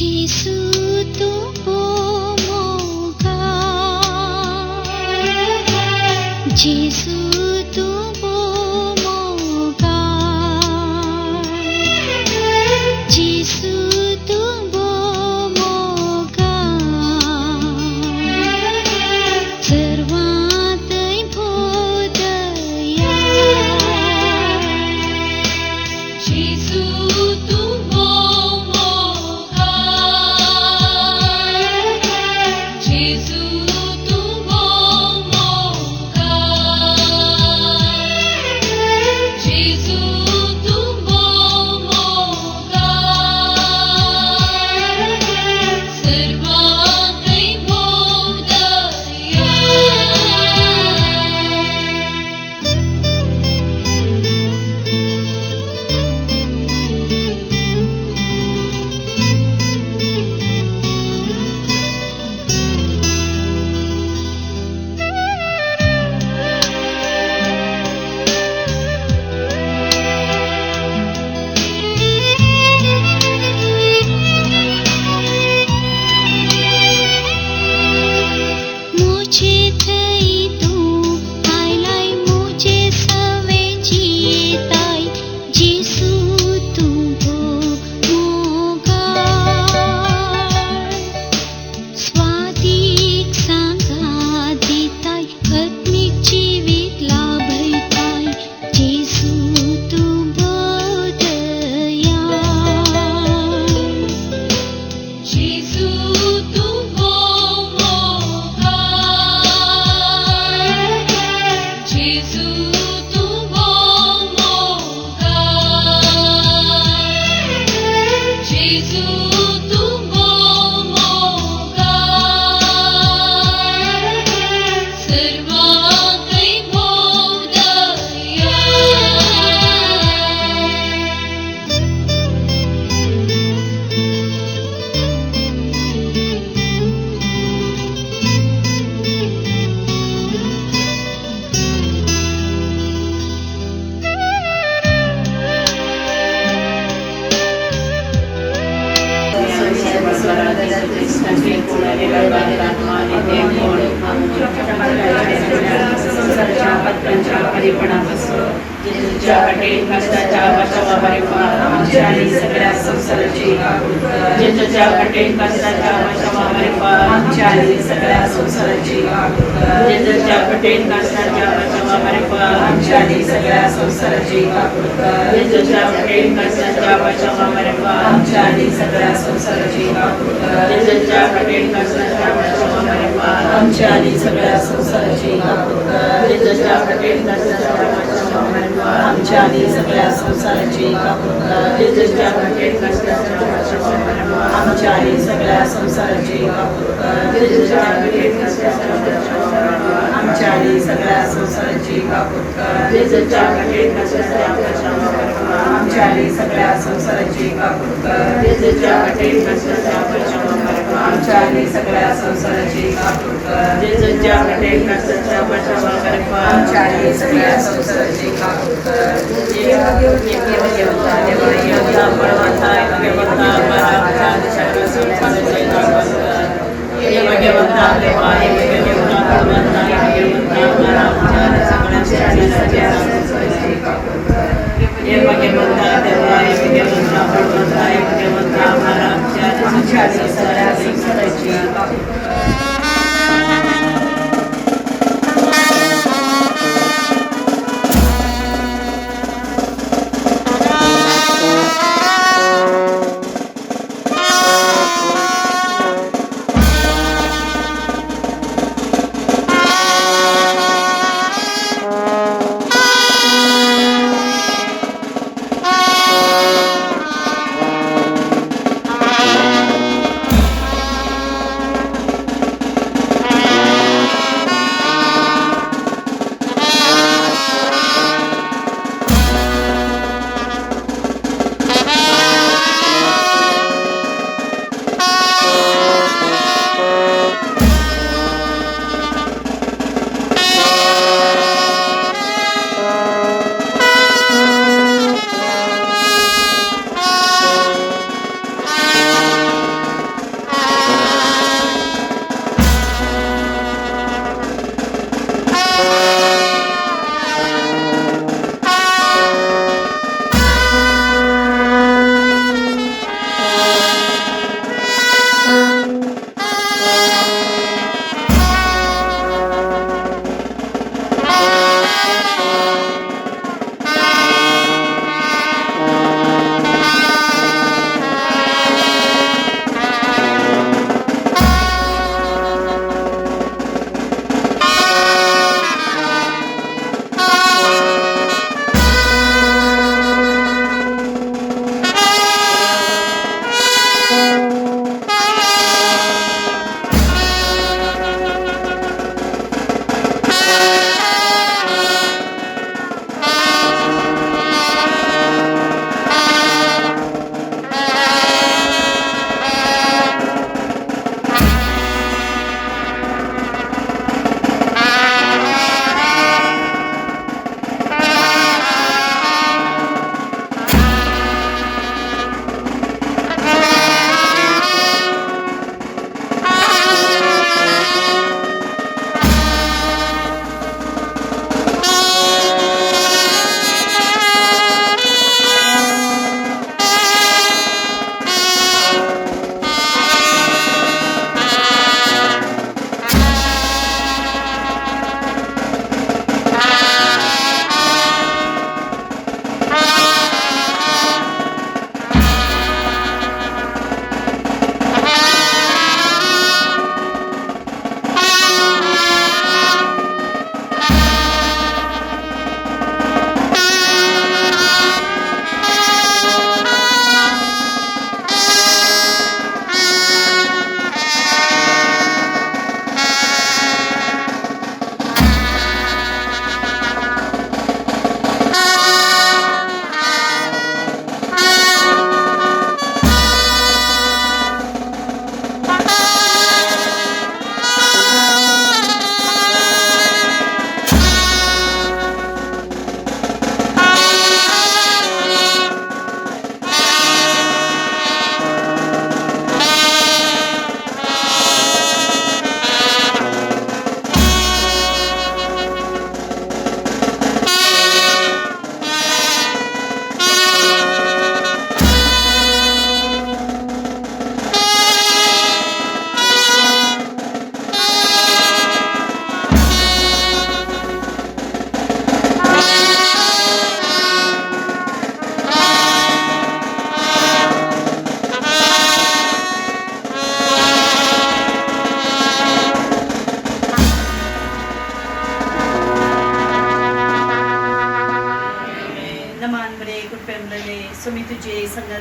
जेसू तूं भोव मोगाळ, जेसू तूं भोव मोगाळ, जेसू तूं भोव मोगाळ, सर्वांतय भोव दयाळ. जेसू तूं भोव मोगाळ, जेसू तूं भोव मोगाळ, जेसू तूं भोव मोगाळ, सर्वांतय भोव दयाळ. मुझे थई तूं आयलाय, मुझे सवे जियेताय, जेसू तूं भोव मोगाळ, स्वादीक सांगात दिताय, आत्मीक जिवीत लाभयताय, जेसू तूं भोव दयाळ. जेसू तूं भोव मोगाळ, जेसू तूं भोव मोगाळ, जेसू तूं भोव मोगाळ, सर्वांतय भोव दयाळ.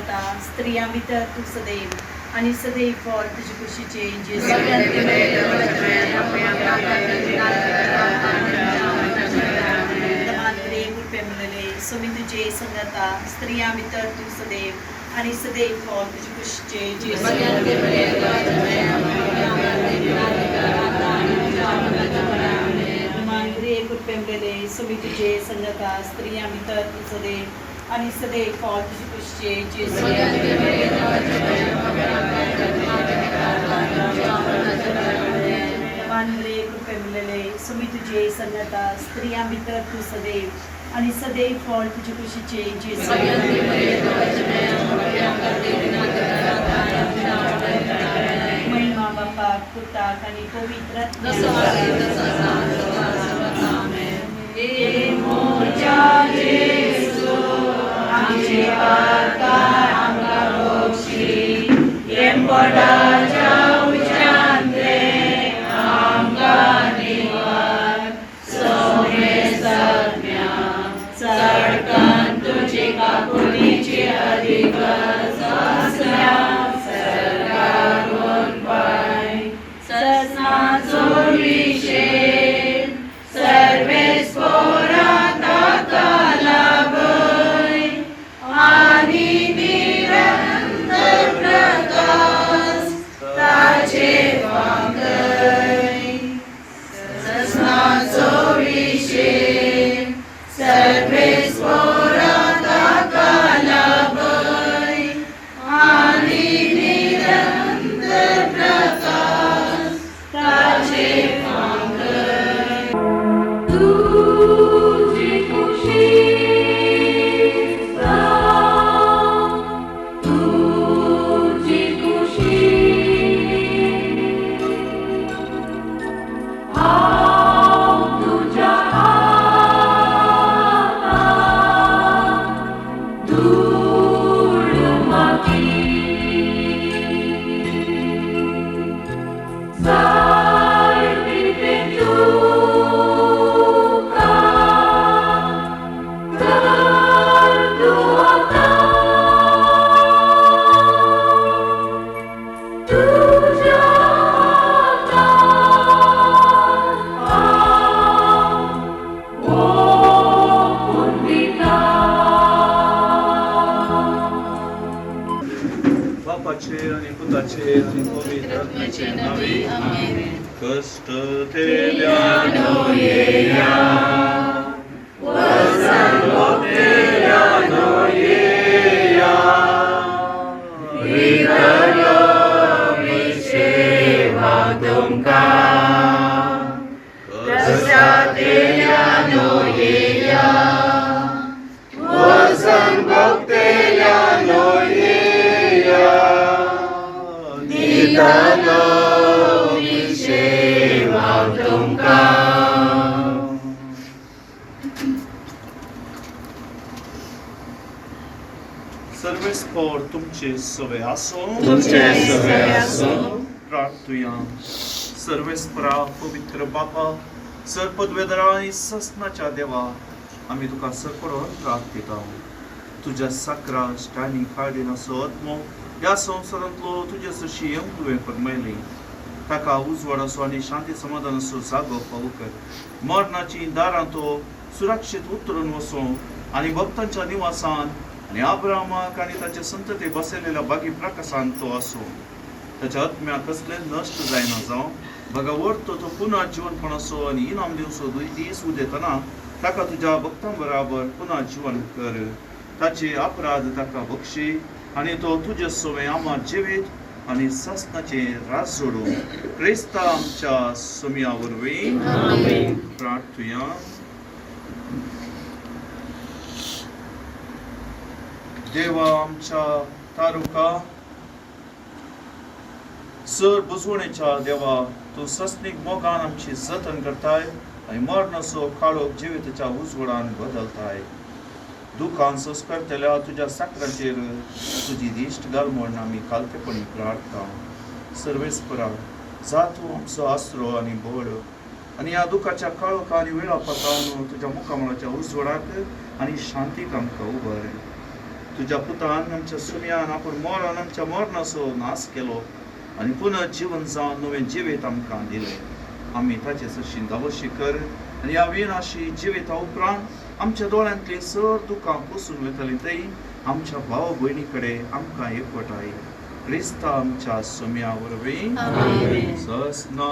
संगता, स्त्रियां भितर तूं सदैव आनी सदैव फळ तुजे कुशीचे जेजू. दमांतरे कृपे मेळले, स्वामी तुजे संगता, स्त्रियां भितर तूं सदैव आनी सदैव फळ तुजे कुशीचे जेजू. मांद्रे कृपे मेळले, स्वामी तुजे संगता, स्त्रियां भितर तूं सदैव आनी सदैव फळ तुजे कुशीचे जेजू. मांद्रे कृपे मेळले, स्वामी तुजे संगता, स्त्रियां भितर तूं सदैव आनी सदैव फळ तुजे कुशीचे जेजू. महिमा बापाक, पुताक आनी पवित्र आत्म्याक. म्हज्या जेजू, आमचे पातकां आमकां बक्षी, येमकोंडाच्या उज्यांतले आमकां निवार, समेस्तात्म्या चडकन तुजे काकुळटीची अदीक गरज आसल्यार सरकारून पाय. सस्नाचो विशेद सर्वेस्पोरा ताका लाभय आनी निरंतर प्रकाश ताचे फांकय. सस्नाचो विशेद सर्वेस्पोरा ताका लाभय आनी निरंतर प्रकाश ताचे फांकय. तुजी कुशीक तुजी कुशीक हांव तुज्या हातांत धूळ माती, जाय तितलें तुका कर तूं आतां. तुज्या हातांत हांव ओंपून दितां. बापाचे आनी पुताचे आनी पवित्र आत्म्याचे नांवी. कश्ट तेल्यानो येया, तेल्यानो येया, दितलो विशेवा तुमकां. कश्ट तेल्यानो येया, वसन भोगतेल्यानो येया, दितलो विशेवा तुमकां. सर्वेस्पोर तुमचे सवे आसो. तुमचे सवे आसूं. प्रार्थुया. सर्वेस्परा, पवित्र बापा, सर पदवेदरा आनी ससनाच्या देवा, आमी तुका सरपडोन प्रार्थिता. तुज्या साक्रा स्टॅनी कार्डिनाचो आत्मो ह्या संवसारांतलो तुजे सरशी येवंक तुवें फरमायली, ताका उजवाडाचो आनी शांती समाधानाचो जागो फावो कर. मरणाची दारां तो सुरक्षीत उतरून वचूं आनी भक्तांच्या निवासान आनी आब्रामाक आनी ताचे संतती बसयलेल्या बागी प्रकाशान तो आसूं. ताच्या आत्म्याक कसलें नश्ट जायना जावं, भगवत तो पुनः जिवनपणाचो आनी इनाम दिवचो दीस उदेतना ताका तुज्या भक्तां बराबर पुनः जिवन कर. ताचे अपराध ताका बक्षी आनी तो तुजे सवें आमा जिवीत आनी सासनाचें राज जोडूं, क्रिस्ता आमच्या सोमया वरवीं. प्रार्थुया. देवा आमच्या तारुका, सर बुजवणेच्या देवा, तूं सस्नीक मोगान आमची जतन करताय आनी मरणाचो काळोख जिविताच्या उजवाडान बदलताय. दुखान संस्कारतल्या तुज्या साकराचेर तुजी दिश्ट घाल म्हूण आमी कालतेपणी प्रार्थता. सर्वेस्परा, जा तूं आमचो आसरो आनी बळ आनी ह्या दुखाच्या काळोखा आनी वेळा पतावन तुज्या मुखामळाच्या उजवाडाक आनी शांतीक आमकां उबर. तुज्या पुतान आमच्या सुम्यान आपूण मरण आमच्या मरणाचो नाश केलो आनी पुनः जिवन जावन नवें जिवीत आमकां दिलें. आमी ताचे सरशी धावशी कर आनी ह्या विनाशी जिविता उपरांत आमच्या दोळ्यांतली सर दुकां पुसून वयतली थंय आमच्या भाव भयणी कडेन आमकां एकवटाय क्रिस्ता आमच्या सुम्या वरवीं. ससना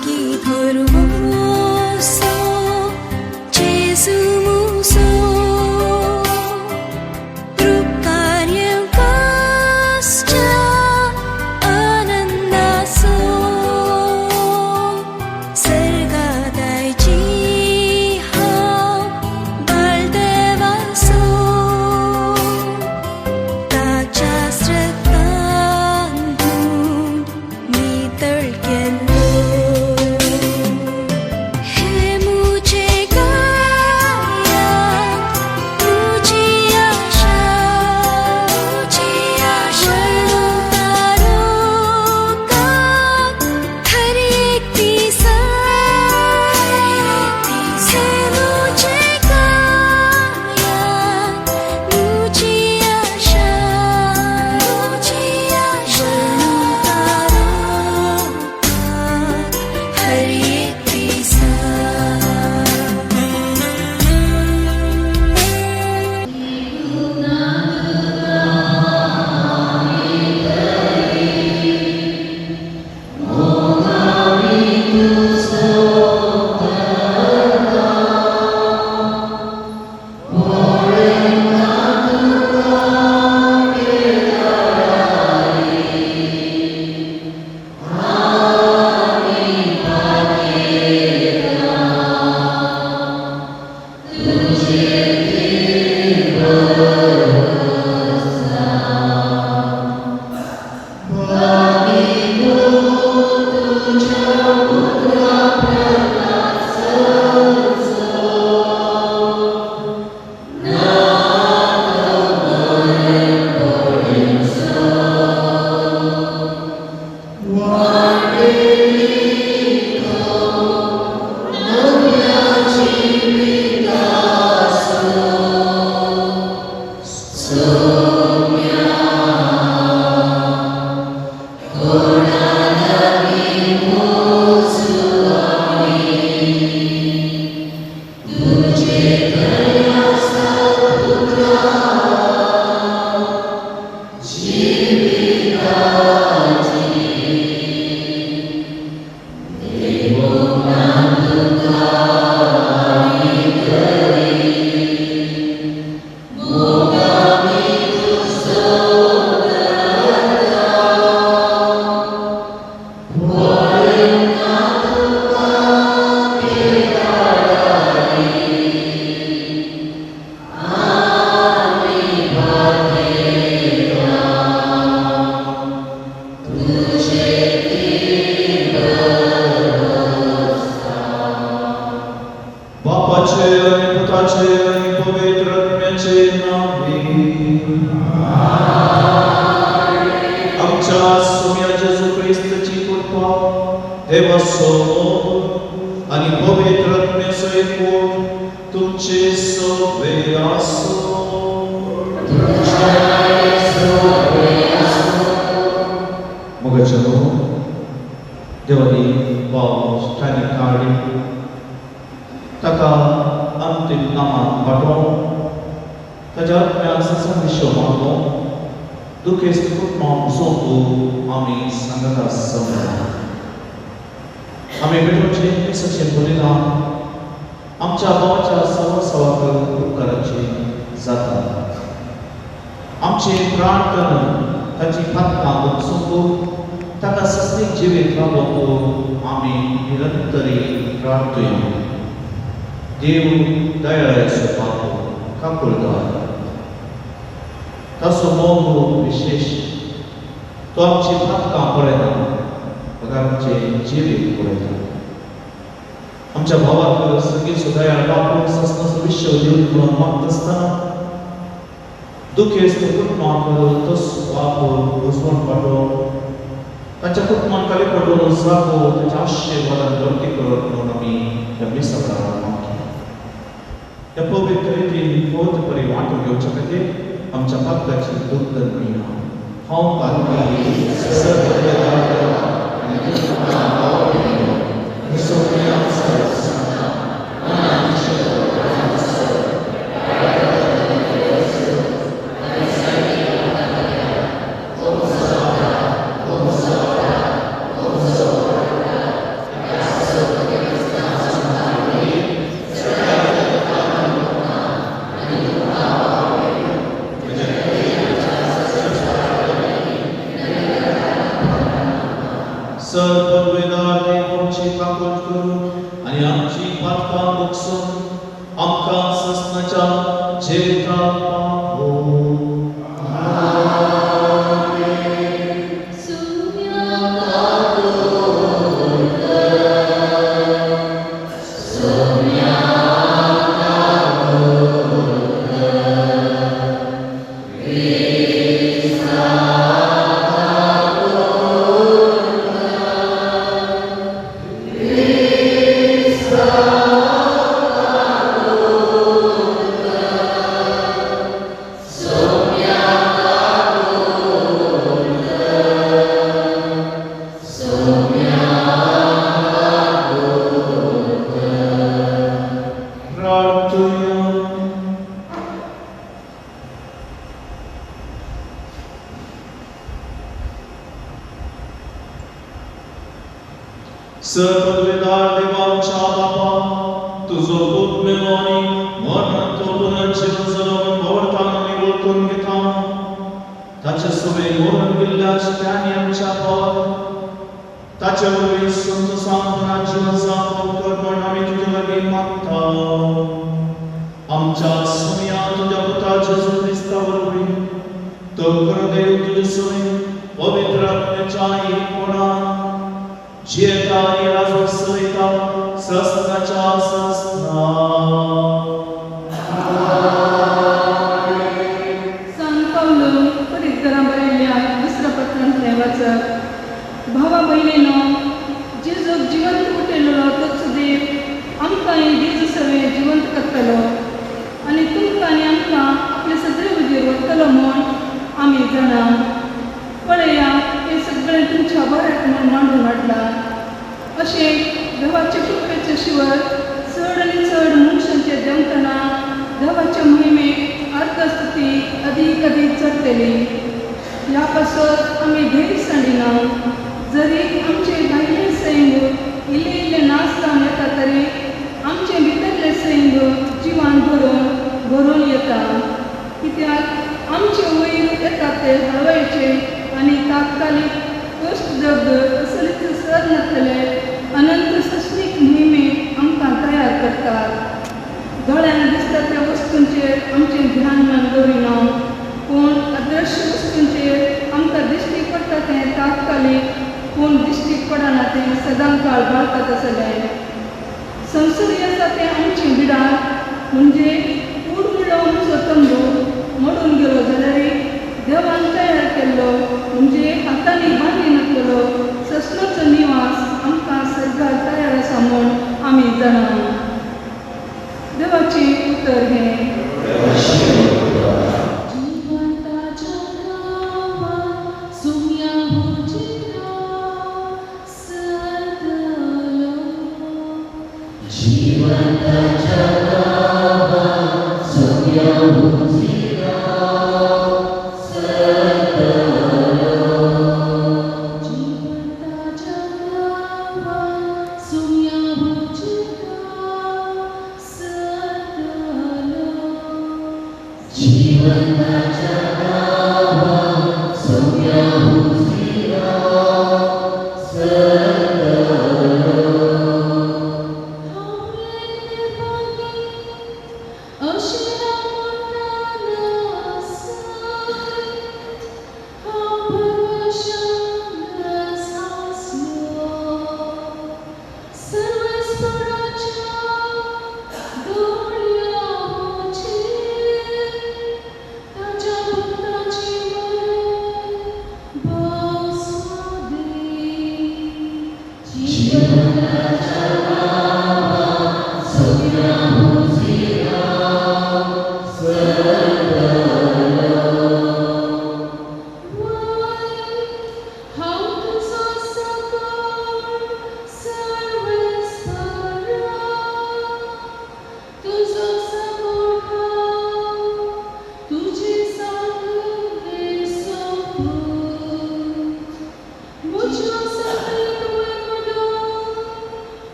लागीं भरवंसो जेजू मुजो रुपकार येवपाच्या आनंदाचो सर्गादायची हांव बाळदेवाचो ताच्या श्रद्धान नितळ केल्लो हे मुझे गाया तुझी आशा तुझी आशा तारोकाक हर एक दिसा हे मुझे गाया तुझी आशा तुझी आशा तारोकाक हर एक दिसा. बापाचे आनी पुताचे आनी पवित्र आत्म्याचे नांवे. आमच्या सोम्या जेजू क्रिस्ताची कृपा, देवाचो मोग आनी पवित्र आत्म्याचो एकवट तुमचे सगळे आसूं. मोगाच्या न्हू देवानी भाव स्टॅनली कार्डी ताका अंतीम नामान वाटोवन ताच्या आत्म्याक संदेश मागो दुखेस्त कुटुंबाक सोंपू आमी सांगत आसता. आमी भेटोवचे मिसाचें बलिदान आमच्या भावाच्या सवासवाक उपकाराचें जाता. आमचे प्रार्थना ताची पातकां सोंपू ताका सस्तीक जिवीत लाबोवंक आमी निरंतरी प्रार्थुया. देव दयाळाचो बाप काकुळदार, ताचो मोग विशेश, तो आमची पातकां पळयना बगर आमचें जिवीत पळयता. आमच्या भावाक संगीत दयाळ बापून सस्नाचो विश्व दिवन म्हणून मागता आसतना दुखेस्त कुटुंबाक तसो बाप उजवण पाठोवन तांच्या कुटुंबान खाली पडून जागो तांच्या आशिर्वादान भरती करत म्हणून आमी ह्या मिसाक मागता. ह्या पवित्र रितीन फौज परी वांटून घेवच्या खातीर आमच्या पातकाची दुग्धन मेळना. हांव पातकी उपकार करून आनी आमची पातकां भोगसून आमकां ससनाच्या जिविताक पावो. सर्वपदवीदार देवा आमच्या बापा, तुजो पूत मेलो आनी मरणांत तो पुनर्जीवन जालो म्हूण भोंवतान आमी वळखून घेता. ताचे सवे मरण गेल्ल्या आनी आमच्या पावत ताचे वरवीं संत पुनर्जीवन जावंक कर म्हूण आमी तुजे लागीं मागता. आमच्या सुमया तुज्या पुता जेजू क्रिस्ता वरवीं तो खरो देव तुजे सवे पवित्र आत्म्याच्या एकपणान जियेता आनी राजो चलयता ससनाच्या ससना. संत पावलून परीतरां बरयल्ल्या दुसऱ्या पत्रांतलें वाचप. भावा भयणीनो, जेजूक जिवंत उठयलेलो तोच देव आमकांय जेजू सवें जिवंत करतलो आनी तुमकां आनी आमकां आपले सदरे हुजीर व्हरतलो म्हूण आमी जाणा. पळया, हें सगळें तुमच्या बऱ्याक म्हूण मांडून हाडलां. अशें देवाचे कृपेचे शिवर चड आनी चड मनशांचे देंवतना देवाच्या मोहिमेक अर्थस्तुती अदीक अदीक चडटली. ह्या पासत आमी धैर्य सांडिना. जरी आमचें भायलें सैम इल्लें इल्लें नाश जावन येता तरी आमचें भितरलें सैम जिवान भरून भरून येता. कित्याक आमचे वयर येता ते हळवयचे आनी तात्कालीक कश्ट दर्द असलीच सर नासतले अनंत सस्नीक मोहिमेक आमकां तयार करतात. दोळ्यांक दिसता त्या वस्तूंचेर आमचें ध्यान मन दवरिना, पूण अदृश्य वस्तूंचेर आमकां दिश्टी पडटा तें तात्कालीक, पूण दिश्टीक पडना तें सदां काळ बाळतात आसलें. संवसारी आसा तें आमचें बिडार, म्हणजे कूड म्हणलो आमचो तंबू मोडून गेलो जाल्यार देवान तयार केल्लो म्हणजे हातांनी बांदी नासलेलो ससनाचो निवास आमकां सर्गार तयार आसा म्हूण आमी जाणा. देवाचें उतर हें. जिवंताच्या नांवान सुम्या हुजिरा सरतलो. जिवंताच्या नांवान सुम्या हुजिरा सरतलो. जिवंताच्या नांवान सुम्या हुजिरा सरतलो. जिवंताच्या नांवान सुम्या हुजिरा सरतलो. हांवें निर्भागी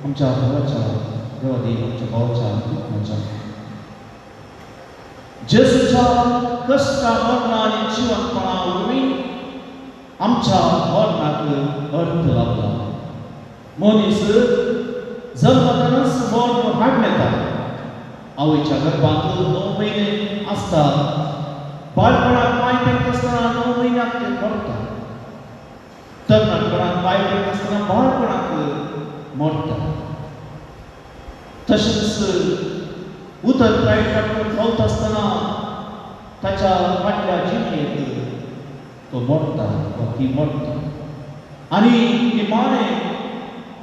आमच्या भावाच्या देवादी आमच्या भावाच्या दुखण्याच्या जेजूच्या कश्टा मरणा आनी जिवंतपणा वरवीं आमच्या मरणाक अर्थ लाभला. मनीस जल्मतनाच मरण हाडून येता. आवयच्या गर्भांत 9 म्हयने आसता. बाळपणाक पांय तेंकता आसतना 9 म्हयन्याक ते मरता. तरणाटपणाक पांय तेंकता आसतना बाळपणाक मरता. तशेंच उदक प्रायव्हेट खावता आसतना ताच्या फाटल्या जिणेंत तो मरता वा ती मरता. आनी निमाणें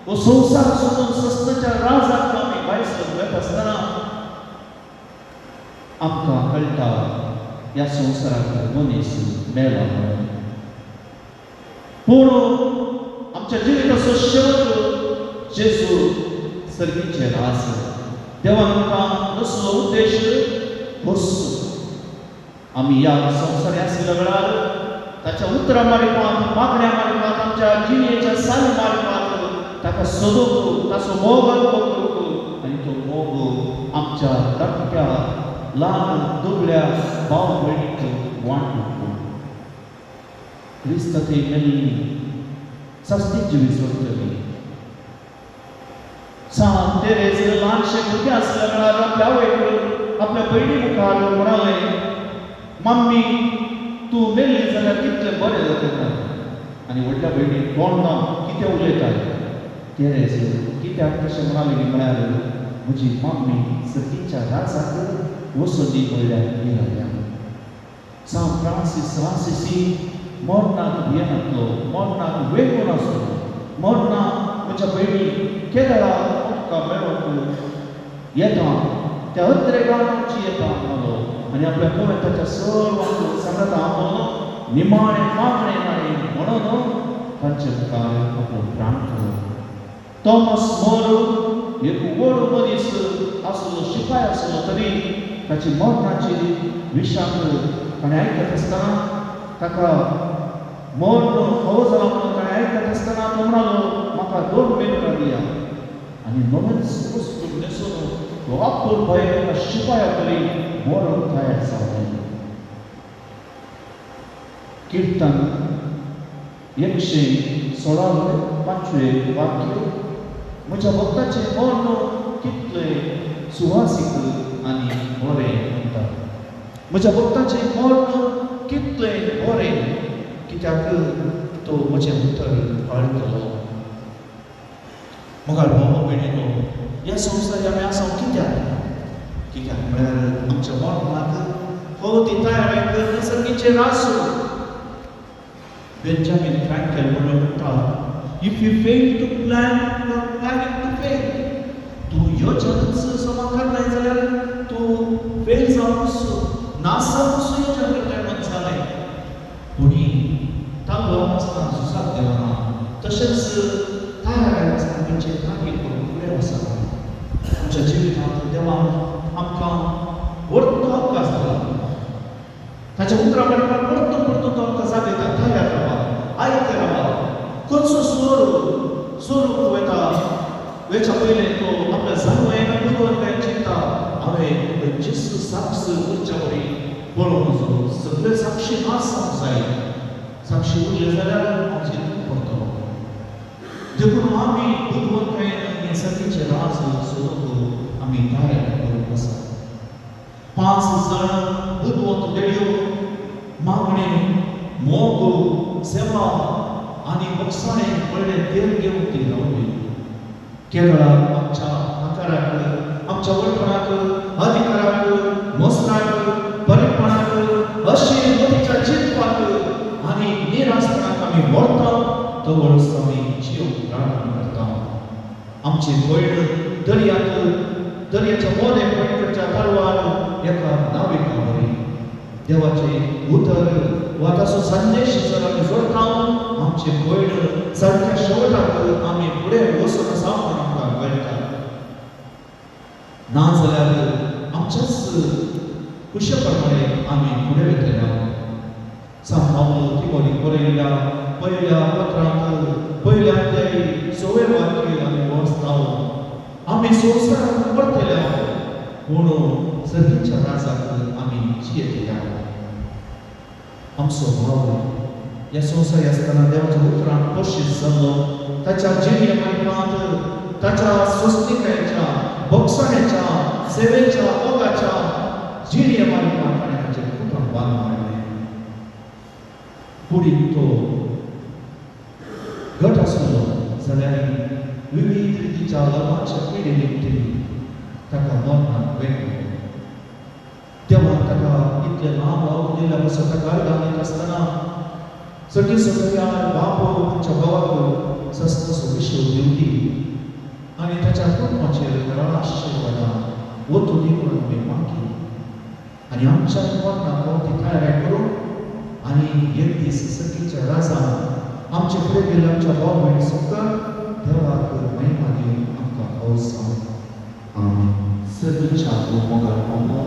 हो संवसार सोडून सस्नाच्या राजाक आमी भायर सरून वता आसतना आमकां कळटा ह्या संवसाराक मनीस मेला म्हणून. पूण आमच्या जिविताचो शेवट जेजू सर्गीचें राज. देवान आमकां नसलो उद्देश होच. आमी ह्या संवसार आशिल्ल्या वेळार ताच्या उतरां मारिफात, मागण्या मारिफात, आमच्या जिणेच्या साली मारिफात ताका सोदूंक, ताचो मोग अनुभव करूंक आनी तो मोग आमच्या धाकट्या ल्हान दुबळ्या भाव भयणीक वांटूंक. क्रिस्त थंय मेल्ली सास्ती जिवीत सोडटली. सांत तेरेज ल्हानशें भुरगें आसल्या वेळार आपल्या आवयक आपल्या भयणी मुखार म्हणालें, मम्मी तूं मेल्ली जाल्यार कितलें बरें जाता. आनी व्हडल्या भयणी तोंड ना कितें उलयता. तेरेज कित्याक तशें म्हणालें म्हळ्यार म्हजी मम्मी सतीच्या राजाक वसोदी म्हणल्यार येयल्या. सांत फ्रांसीस आसिसी मरणाक भियेनातलो, मरणाक वेगून आसलो. मरणाक म्हज्या भयणी केदळा उदका मेळोवंक येता त्या अत्रेगान आमची येता म्हणलो आनी आपल्या कोवेंताच्या सर्वांक सांगता म्हणून निमाणें मागणें नाणें म्हणून तांचे मुखार आपलो प्राण केलो. थॉमस मोर एक व्हड मनीस आसलो, शिपाय आसलो, तरी ताची मरणाची विशांत ताणें आयकत आसतना ताका मरण फावो जाला म्हणून ताणें आयकत आसतना तो म्हणालो, म्हाका 2 मिनटां दिया. आनी नवेंच वस्तू न्हेसून तो आपूर भंय एका शिपाया परी मरण तयार जालो. किर्तन 116 5वें वाक्य, म्हज्या भक्ताचें मरण कितलें सुवासीक आनी बरें म्हणटा. म्हज्या भक्ताचें मरण कितलें बरें, कित्याक तो म्हजें उतर पाळटलो. मुखार भाव भयणीनो, ह्या संवसार आमी आसा कित्याक? कित्याक म्हळ्यार आमच्या मरणाक हो ती तयार निसर्गीचें रास. बेंजामीन फ्रँकल म्हणून म्हणटा, if you fail to plan, you are planning to fail. तूं योजनच समा करनाय जाल्यार तूं फेल जावंक नासावंक योजन करताय म्हण जालें. कोणी तांगो आसतना झुजाक देवना, तशेंच तयार आसतना खंयचें कार्य करूंक फुडें वचना. आमच्या जिवितांत देवान आमकां परतो अवकाश दिला. ताच्या उतरां मारिफात परतून परतून तो आमकां जागयता, तयार रावा, आयते रावा. खंयचो सोर सोरूंक वता वेच्या पयलें तो आपल्या जाणवयेन बुदवंत काय चिंता, हांवें जेजू साक्ष उरच्या वरी पळोवंक जाय, सगळे साक्षी आसूंक जाय. साक्षी उरले जाल्यार हांव जितून पडटलो. देखून आमी बुदवंतकायेन हें सतीचें राज सोदूंक आमी तयार करूंक आसा. 5 जाण बुदवंत देडयो मागणें, मोग, सेवा आनी बक्षाणें व्हडलें तेल घेवन ती रावली. केरळा आमच्या आकाराक, आमच्या व्हडपणाक, अधिकाराक, मोसराक, बरेपणाक, अशें मतीच्या चिंतपाक आनी निरासपणाक आमी व्हरता तवळच आमी जीव प्राण करता. आमचे भयण दर्याक, दर्याच्या मोदें पडकडच्या तळवार एका नाविका वरी देवाचें उतर वा ताचो संदेश जर आमी जोडटा आमचे भयण सारक्या शेवटाक आमी फुडें वचून आसा म्हणून आमकां कळटा. ना जाल्यार आमच्याच कुशे प्रमाणे आमी फुडें वयतले. सांत पावल तिमोतीक बरयल्ल्या पयल्या पत्रांत पयल्या अध्याय 6वें वाक्य आमी वाचता. संवसाराक परतले पूण सर्गीच्या राजाक आमी जियेतले. आमचो भाव ह्या संवसारी आसतना देवाच्या उतरान पोशीत जाल्लो, ताच्या जिणे मार्गांत ताच्या सोंसणिकायेच्या, बोगसाण्याच्या, सेवेच्या, मोगाच्या जिणे मार्गांत ताणें ताचें कुटुंब बांदून हाडलें. कुडीन तो घट आसलो जाल्यार विविध रितीच्या लग्नाच्या पिढे निमतीन ताका मरणाक वेगळो. देवान ताका इतलें लांब वावर दिल्या पासून ताका अर्गां दिता आसतना सगळीं सगळ्या बापू आमच्या भावाक सस्ताचो विशय दिवपी आनी ताच्या कुटुंबाचेर घरा आशिर्वादां वतू दी म्हणून आमी मागली आनी आमच्या मरणाक ती तयारी करून आनी एक दीस सगळीच्या राजान आमचे फुडें गेल्ले आमच्या भाव भयण सकल देवाक महिमा दिवन आमकां फावो जावं. आमेन. सर्गीच्या मोगाळ बाबा,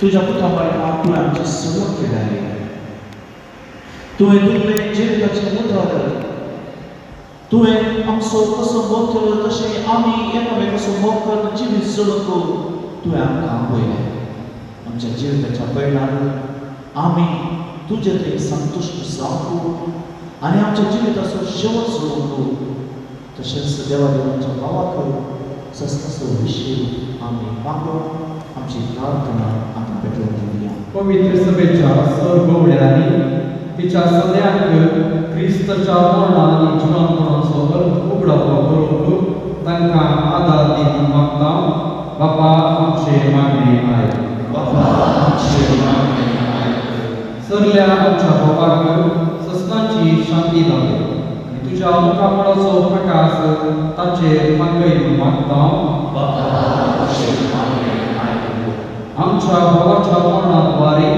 तुज्या पुता मार्गान तुवें आमची सुरवात केल्या. तुवें दिल्लें जिविताचें उतर, तुवें आमचो कसो मोग केलो तशें आमी एकामेकाचो मोग करून जिवीत चलूंक तुवें आमकां आपयलें. आमच्या जिविताच्या पयणान आमी तुजे थंय संतुश्ट जावंक आनी आमच्या जिविताचो शेवट चलोवंक, तशेंच देवा देवाच्या भावाक सस्ताचो विशय आमी मागून आमची प्रार्थना आतां पेटोवन दिवया. पवित्र सभेच्या सरगोवड्यांनी तिच्या सद्याक क्रिस्ताच्या मरणा आनी जिवंतपणाचो अर्थ उगडापो करूंक तांकां आदार दी म्हूण मागता. बापा आमचे मागणे आयक. बापा आमचे मागणे आयक. सरल्या आमच्या भावाक सस्नाची शांती दावे आनी तुज्या मुखामळाचो प्रकाश ताचेर फांकय म्हूण मागता. बापा आमचे मागणे आयक. आमच्या भावाच्या मरणाद्वारे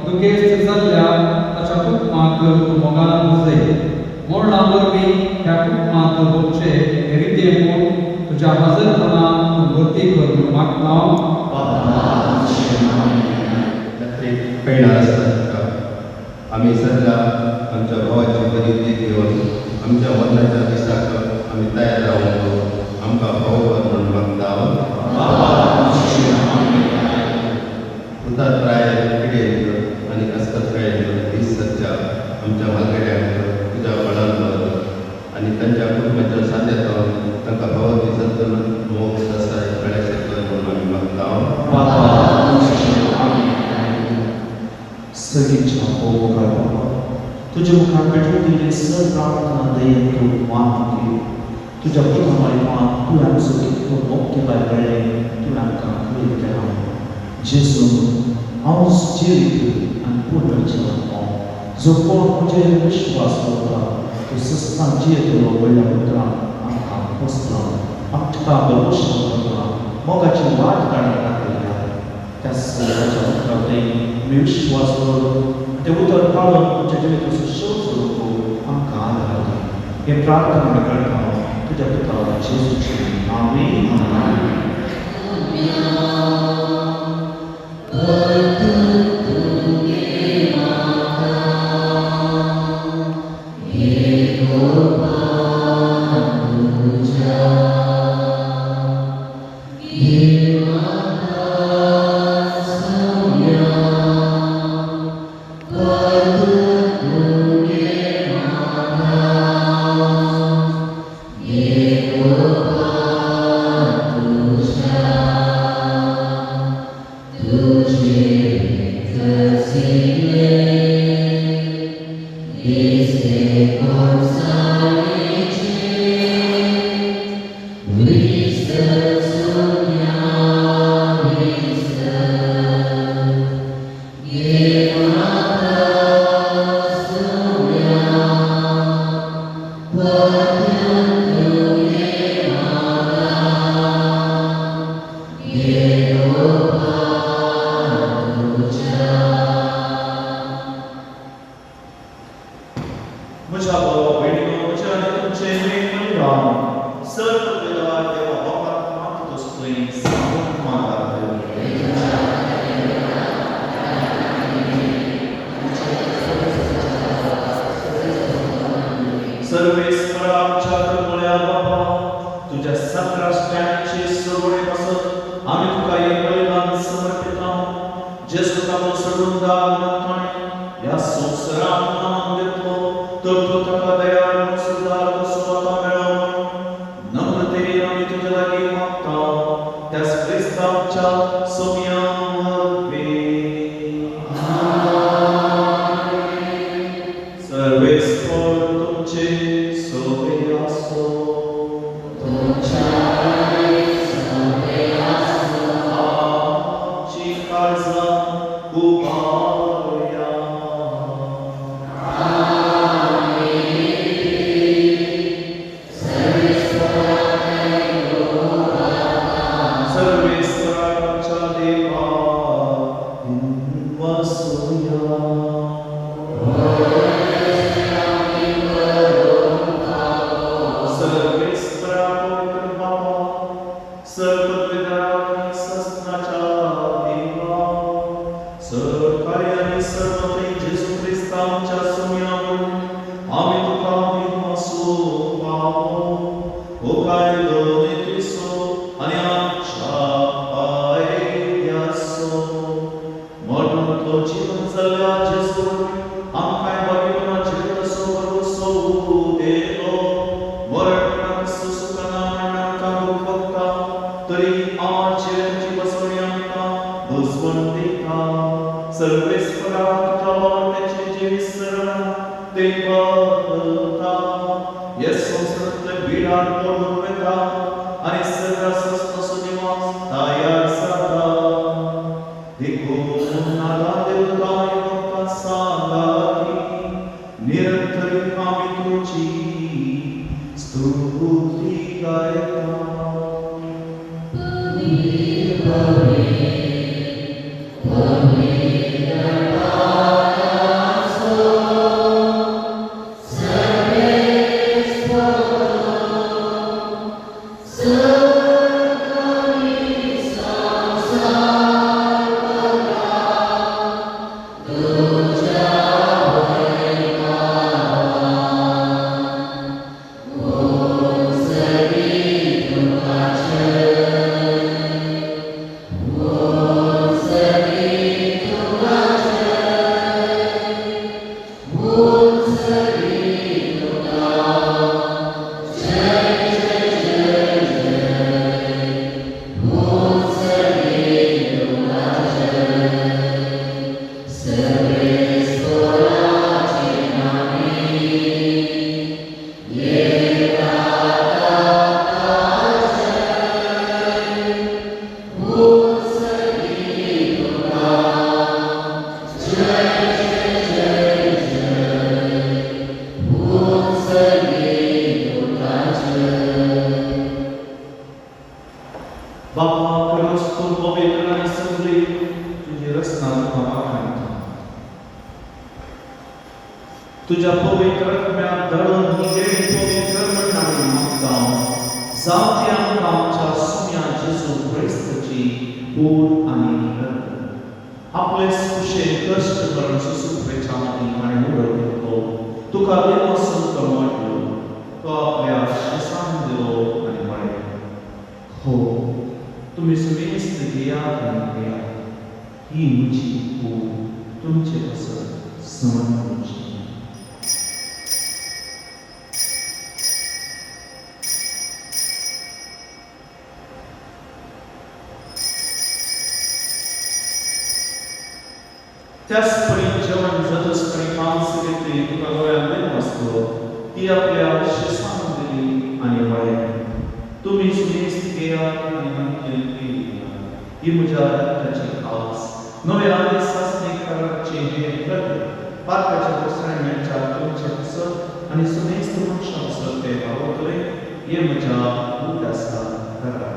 दुखेस्त जाल्ल्या ताच्या कुटुंबाक तूं मोगान पुजय. मरणा वरवीं ह्या कुटुंबांत भोगचे हे रिते म्हूण तुज्या हजरपणान तूं भरती कर म्हूण मागता. पेणार आसता आमी सद्या आमच्या भावाची बरी देख घेवन आमच्या मरणाच्या दिसाक आमी तयार रावूंक आमकां फावो कर म्हूण मागता. उतार पिडेन आनी अस्वस्थकायेन दीस सरच्या आमच्या म्हालगड्यांक तुज्या बळान दवर आनी तांच्या कुटुंबाच्या साध्यात तांकां फावो ती सद्दन मोग ससाय मेळ्याशें कर म्हणून आमी मागता. सगळीच्या मोगाळ बाबा, तुज्या मुखार पेटून दिल्ली सर प्रार्थना दयेन तूं मान घे. तुज्या पुता मार्गान तुवें आमचो कितलो मोग केला मेळ्ळें तुवें आमकां कळीत केलां. जेजून हांव जिवीत आनी पुनर्जीवन हांव, जो कोण म्हजेर विश्वास दवरता तो सस्तान जियेतलो व्हडल्या उतरान आमकां पोसला, आमकां भरवंसो दवरला, मोगाची वाट ताणें दाखयल्या. त्या सगळ्याच्या उतरां आमी विश्वास दवरून तें उतर पाळून आमच्या जिविताचो शेवट चलोवंक आमकां आदार दी. हे प्रार्थना आमी करता तुज्या पुता जेजूचे नांवान. आमेन. Yeah. सर्वपदवीधरांनी सस्नाच्या देवा सरकारी आनी सर्वत्री जेजू क्रिस्ता आमच्या सुम्या वरवीं आमी तुका विनवसो पावो हो कायदो नितीचो आनी आमच्या फायद्याचो मरणांतलो जिवन जाल्ल्या जेजू वरवीं आमकांय भाग्यवानाचेर तसो भरवंसो दिलो. मरणाक सुसुकना म्हण आमकां दुख्ख भोगता तरी आमचेर तुजी बसवणी आमकां भोजवण दिता. सर्वेस्परा तुज्या बावट्याचें जिवीत सरना तें बदलता. ह्या संवसारांतले बिडार पडून वता आनी सगळ्या सस्नाचो निवास तयार जाता. देखून नागा देवता आनी भक्तां सांगाती निरंतर आमी तुजी स्तुती गायता. बापा क्रिस्त पवित्र आनी सगळी तुजी रचना तुका वाखाणता. तुज्या पवित्र आत्म्याक धाडून ही देणी पवित्र म्हण आमी मागता. जावं ती आमकां आमच्या सुम्या जेजू क्रिस्ताची कूड आनी रक्त. आपले कुशेन कश्ट करून सुसुप्रेच्या मदीं ताणें उडोवन घेतलो. तुका देवासून तो वाडलो. तो आपल्या शिसान दिलो आनी म्हळें, हो तुमी सुमेस्त घेयात आनी पियात. ही म्हजी कूड तुमचे पासत समर्पणची. त्याच परी जेवण जातच ताणें कांस घेतली, तुका गोळ्यान दिलो ती आपल्या शिसान दिली आनी म्हळें, तुमी सुमेस्त घेयात आनी मागीर पियात. ही म्हज्या रक्ताची कास नव्या आनी सासणी कराराचें हें रक्त पातकाच्या भोगसण्या मेळच्या तुमचे पासत आनी सुमेस्त मनशां पासत तें व्हांवतलें. हें म्हज्या उगडासा करात.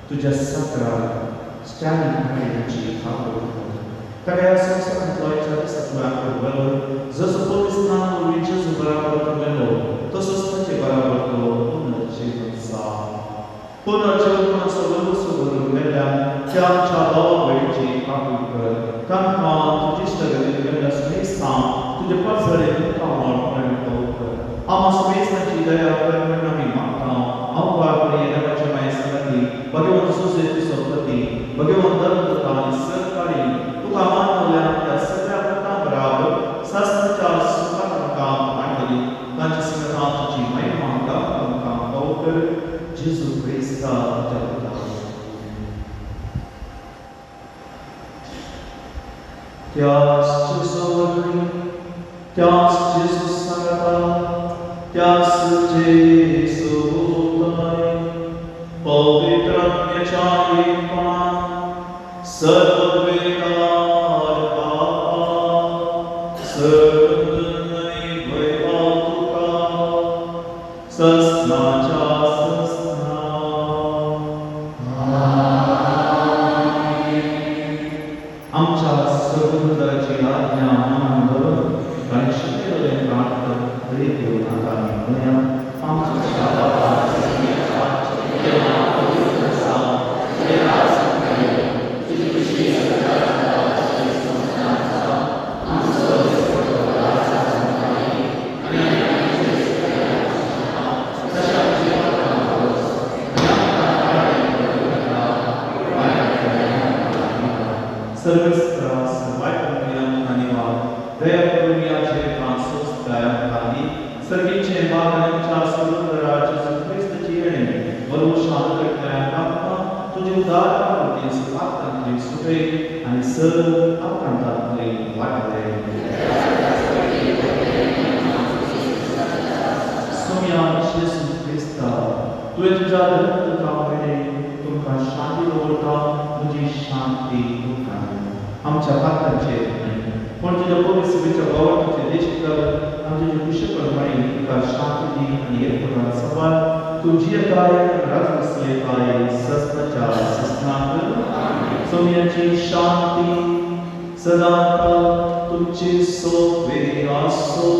तुज्या साकरा स्टॅलिन भायल्याची खावड ताका ह्या संवसारांतलो एका दिसा तुवें आपूण व्हेलो. जसो पवित्र वरवीं जेजू बराबर तो मेलो तसोच ताचे बराबर तो पुनर्जीवन जालो. पुनर्जीवनपणाचो भरवंसो करून मेळ्ळ्या त्या आमच्या भावा भयणीची काकूट कर. तांकां तुजी इश्टागतीन मेळ्ळ्या सुमेस्तां तुजे पाचारे मुखामळ मेळटो कर. आमा सुमेस्तांची दया कर म्हूण आमी मागता. आमकां देवाच्या माये संगती भगवंत सुसेची संपत्ती भगवंत धर्मदूता आनी सरकारी तुका मानवल्या त्या सगळ्या पुतां बराबर सासणाच्या सुखाक आमकां मांडली. तांच्या संगता तुजी महिमा गावंक आमकां फावो कर. जेजू क्रिस्ता तुज्या पुता. त्याच जेजू वरवीं, त्याच जेजू सांगाता, त्याच जेजू ताय पवित्र आत्म्याच्या एकपणान सर्ववेदार बापा सर्वंदन आनी वैभव तुका ससनाच्या ससना. आमच्या सर्वंदराची आज्ञा मानून धरून ताणें शिकयलें प्रार्थना धैर्य घेवन आतां आमी म्हणया. आमच्या बापा आमच्या पात्रांचेर न्हय पूण तुज्या पवित्र सभेच्या भावार्थाचे देश कर. आमचे जे कुशप्रमाणे तुका शांती दी आनी एकपणान सांबाळ. तूं जियेताय राजवसयताय ससनाच्या ससनाक. सोम्याची शांती सदांकाळ तुमची सोबे आसो.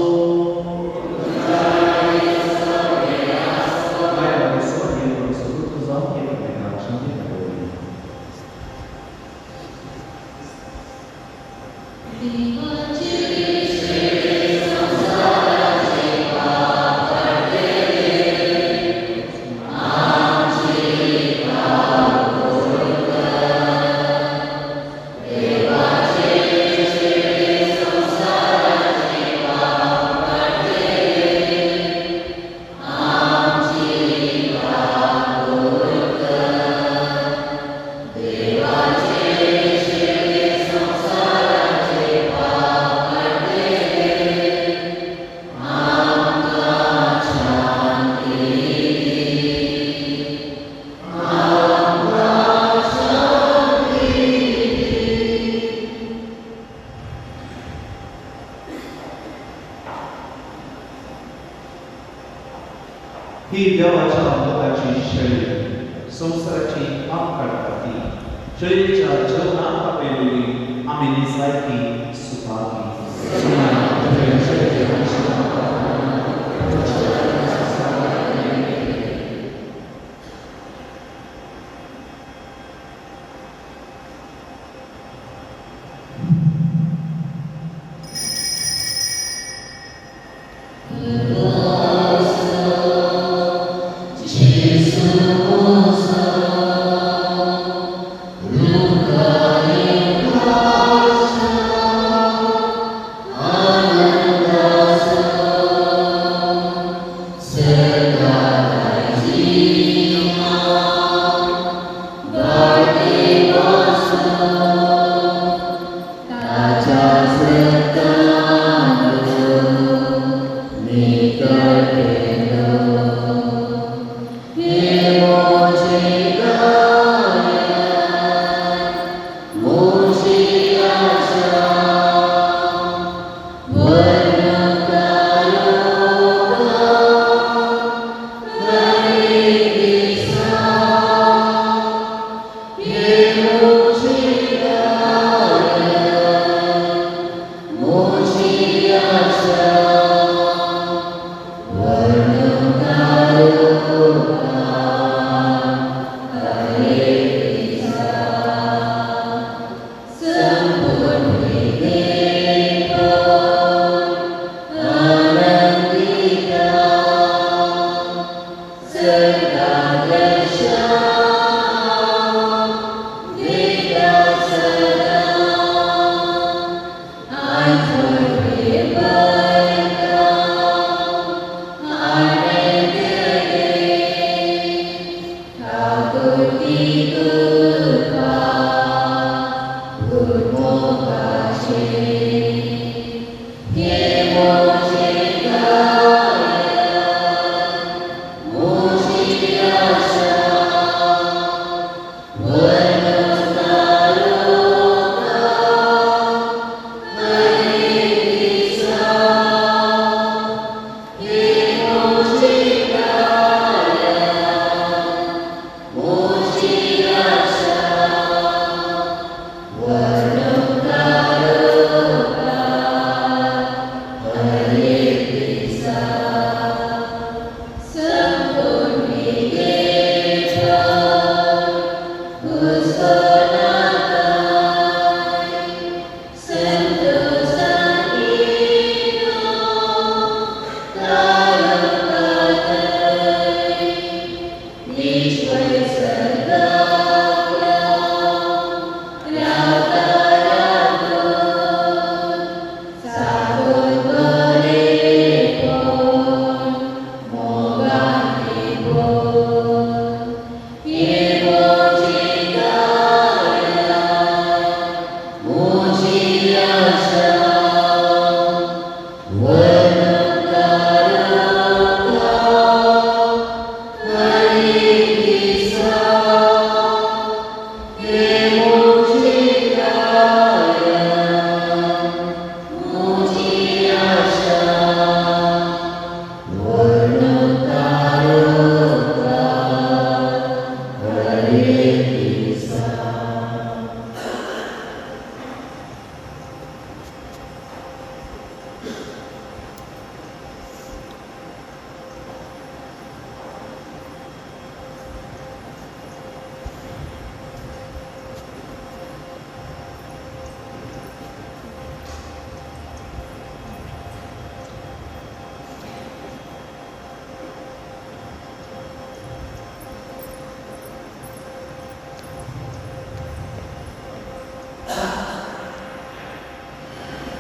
ही देवाच्या मोगाची शैली संवसाराची पाप काडटा ती शैलीच्या जेवणाक आपयलेली आमी निजायकी सुखागी.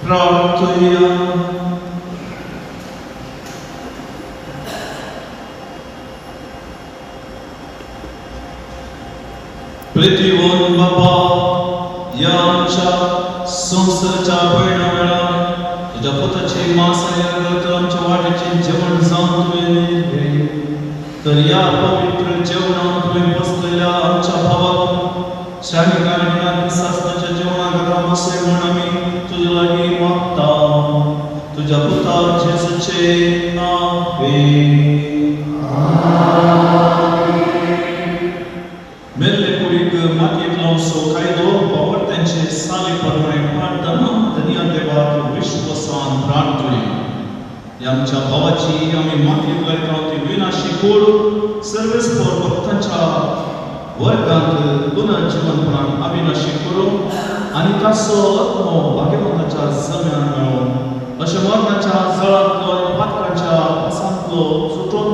प्रार्थुया। पृथ्वीवन बाबा ह्या आमच्या संवसाराच्या भयणा वेळार तुज्या पुताचे मांस आनी रगत आमच्या वाटेचें जेवण जावन तुवें दिलें, तर ह्या पवित्र जेवणान तुवें बसलेल्या आमच्या भावाक शाणी कारणान सासणाच्या जेवणाक रामसे म्हूण आमी तुज्या लागीं मागता, तुज्या पुता जेजूचें नांव. मेल्ले कुडीक मातयेंतलो सो कायदो बावडत्यांचे साली प्रमाणे पाळटना धनया देवाक विश्वासान प्रार्थुया. ह्या आमच्या भावाची आमी मातयेंत लायता ती विनाशी कूड सर्वेस्पर भक्तांच्या वर्गांत पुनर्जिवनपणान अविनाशी करूं आनी ताचो आत्मो भाग्यवंताच्या जम्यान मेळोवन अशें मरणाच्या जळांतलो आनी पातकाच्या पासांतलो सुटून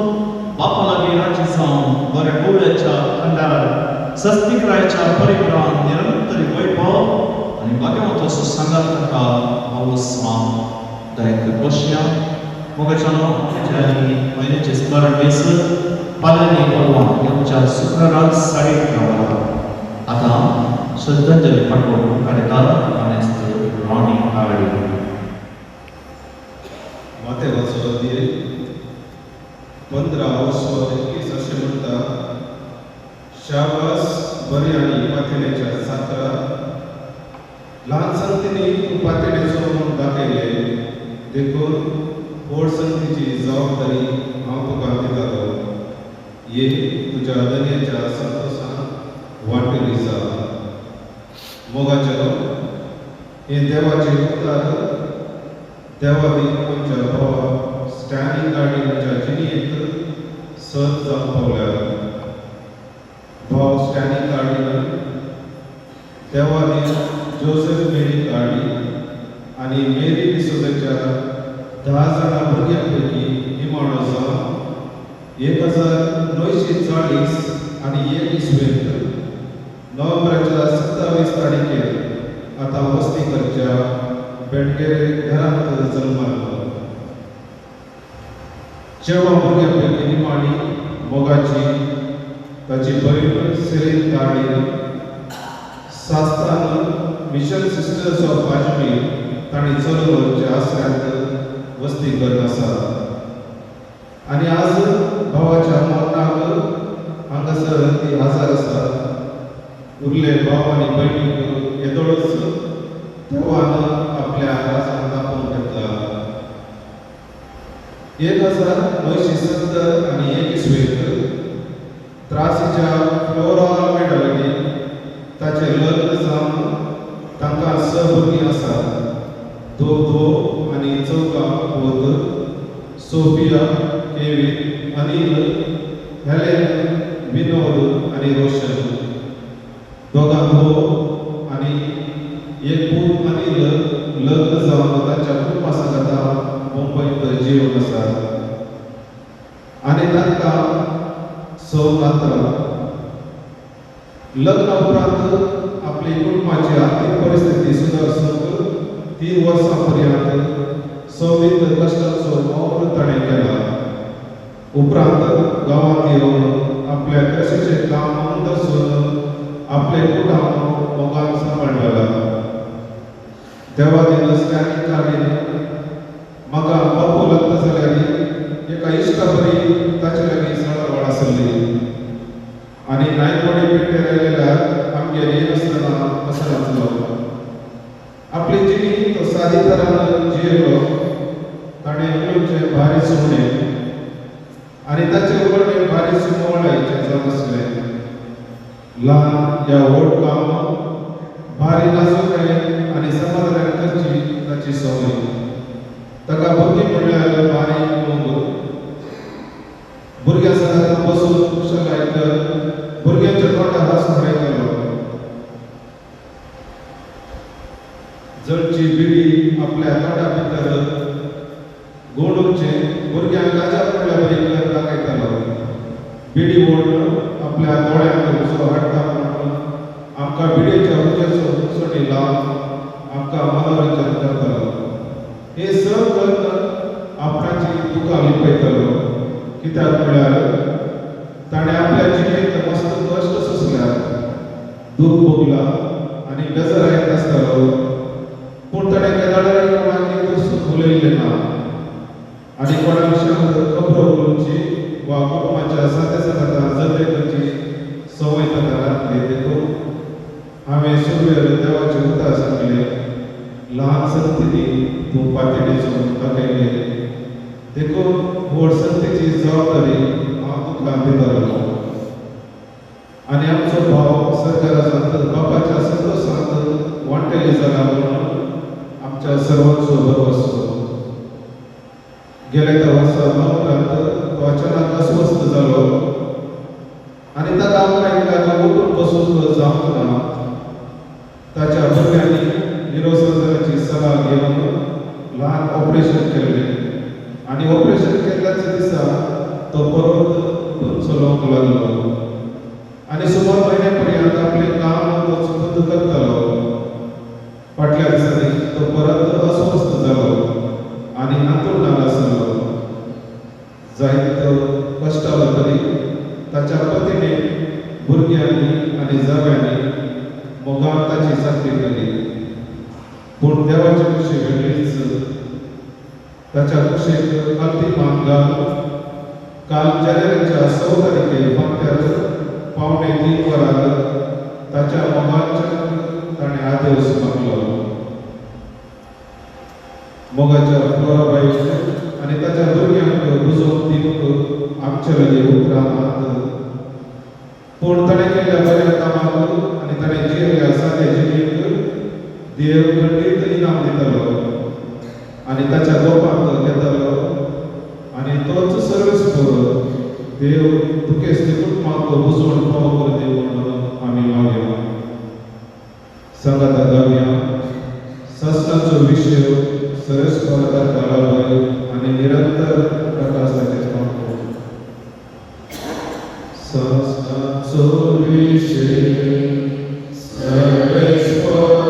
बापा लागीं राजी जावन बऱ्या गोवळ्याच्या खंडार सस्तिक्रायच्या परिग्रहान निरंतर वैभव आनी भाग्यवंताचो सांगात ताका हावस दायक बसया. मोगाच्या आनी म्हयन्याचें स्मरण बेस पाल्यानी परवा आमच्या शुक्राराक 11:30 वरां. आतां श्रद्धांजली पाठोवप कार्यकाळ मानेस्त रॉनी आगडी. माथेवाचो अध्याय 15:21 अशें म्हणटा, शाबास बरी आनी पातळेच्या सातरा ल्हान संगतींनी तूं पातळेचो म्हूण दाखयलें, देखून व्हड संगतीची जबाबदारी हांव तुका दितालो. ये तुज्या दर्याच्या संतोशान वांटेली जा. मोगाचें हें देवाचें उतार देवादी आमच्या भावा स्टॅनली गार्डिनाच्या जिणेंत सत जावंक पावल्या. भाव Stanley garden देवादी Joseph Mary Gardi आनी मेरी डिसोजाच्या 10 जाणां भुरग्यां पैकी निमाणो जावन 1944 1940 आनी एक इसवेंत नोव्हेंबराच्या 27 तारखेर आतां वस्ती करच्या बेणगेरे घरांत जल्मालो. चेडवां भुरग्यां पैकी निमाणी मोगाची ताची भयण सेलीन कार्डीन सास्तान मिशन सिस्टर्स ऑफ अजमेर तांणी चलोवच्या आसऱ्यांत वस्ती करत आसा आनी आज भावाच्या मरणाक हांगासर ती हजर आसा. उरले भाव आनी भयणीक येदोळच देवान आपल्या राजान दाखोवन घेतला. 1970 आनी एक इसवेंत त्रासीच्या फ्लोरा आल्मेडा लागीं ताचें लग्न जावन तांकां 6 भुरगीं आसात. 2 धुवो आनी 4 पूत, सोफिया, केवीन, अनील, हेलेन, विनोद आनी रोशन. 2 धुवो आनी 1 पूत अनील लग्न जावन ताच्या कुटुंबा सांगाता मुंबयत जिवन आसा आनी तांकां 6 नातरां. लग्ना उपरांत आपली कुटुंबाची आर्थीक परिस्थिती सुदारसूंक 3 वर्सां पर्यंत सवीत कश्टांचो वावर ताणें केला. उपरांत गांवांत येवन आपल्या कशीचें काम दसून आपलें कुटुंब मोगान सांबाळ्ळें. देवादीन स्टॅनली कार्डीन म्हाका बापू लागता जाल्यार एका इश्टा बरी ताचे लागीं सळावळ आसली आनी नायकवाडी पेटेर आयलेल्या आमगेर येनासतना वचनासलो. आपली जिणी तो सादी तरान जियेलो. ताणें उलोवचें भारी सुणें आनी ताचें उलोवणें भारी सुमोळायचें जावन आसलें. ल्हान या व्हड काम भारी नाजूकायेन आनी समाधानान करची ताची संवय. ताका भुरगीं म्हणल्यार भारी मोग. भुरग्यां सांगाता बसून खुशालकाय कर भुरग्यांच्या तोंडार हांस उडयतालो. जळची बिडी आपल्या तोंडा भितर गोडोवचें भुरग्यांक गाजा पडल्या बरी कर दाखयतालो. बिडी ओडून आपल्या दोळ्यांक उजो हाडटा म्हणून आमकां बिडयेच्या उज्याचो हुमसणी लावन आमकां मनोरंजन करतालो. हें सग करून आपणाची दुकां लिपयतालो. कित्याक म्हळ्यार ताणें आपल्या जिणेंत मस्त कश्ट सोंसल्यात, दूख भोगला आनी बेजार येत आसतालो. पूण ताणें केदाळाय कोणाक दुसून उलयलें ना आनी कोणा विशयांत खबरो उलोवची वा कुटुंबाच्या साद्या सांगाता झगडे करची संवय ताका लागली. देखून हांवें सुरवेर देवाचें उतर सांगलें, ल्हान संतीनी तूं पातळेचो दाखयलें, देखून व्हड संतीची जबाबदारी हांव तुका दितालो. आनी आमचो भाव सरकारांत बापाच्या संतोशांत वांटेली जाला म्हणून आमच्या सर्वांचो भरवसो. गेल्या त्या वर्सा नोव्हेंबरांत तो अचानक अस्वस्थ जालो आनी ताका आपल्या इतल्याक उठून बसूंक जावंक ना. ताच्या भुरग्यांनी न्युरोसर्जनाची सलाह घेवन ल्हान ऑपरेशन केल्लें आनी ऑपरेशन केल्ल्याच दिसा तो परत उठून चलोवंक लागलो आनी सुमार म्हयन्या पर्यंत आपलें काम तो खुद करतालो. फाटल्या दिसांनी तो परत अस्वस्थ जालो आनी हांतुळणार आसलो. जायत कश्टालो तरी ताच्या पतीने, भुरग्यांनी आनी जाव्यांनी मोगान ताची चाकरी केली. पूण देवाची खुशी वेगळीच. ताच्या कुशीक आलती मान घालून काल जानेवारीच्या 6 तारखेर फांत्यार 2:45 वरार ताच्या मोगाच्या ताणें आदेस मागलो. मोगाच्या फ्लोराबाईक आनी ताच्या भुरग्यांक बुजोवन दिवंक आमचे लागीं उतरां नात. पूण ताणें केल्ल्या बऱ्या कामाक आनी ताणें जियेल्ल्या साद्या जिणेक देव खंडीत इनाम दितालो आनी ताच्या गोपांत घेतालो आनी तोच सर्वीस करून देव दुखेस्त कुटुंबाक बुजवण फावो करून दी म्हणून आमी मागया. सांगाता गावया सासणाचो विशय सरस्वता लाभय आनी निरंतर प्रकाश ताचेर. सासनाचो विशेक सर्वेस्परा